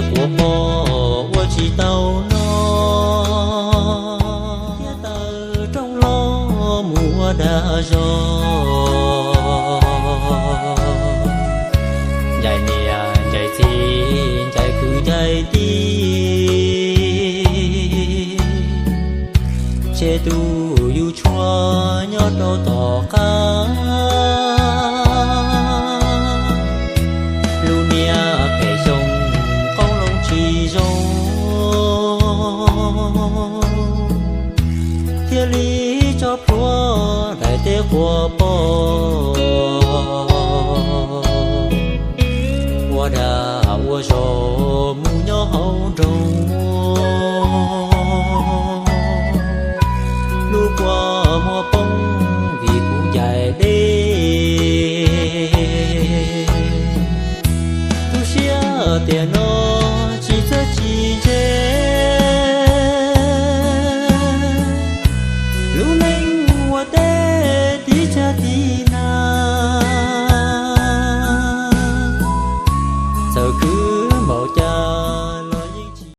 quav poj ua tsis tau noj, thiab taw rooj los mus ua dag zog. Ncaim niam ncaim txiv ncaim kwv ncaim tij, tseg tus yus tshuaj nyob rau tom qab. Lub niag phem xyoo qoob loo tsis zoo, thiaj li tso plhuav daim teb quav poj, ua dag ua zog mus nyob hauv nroog. Lub kua muag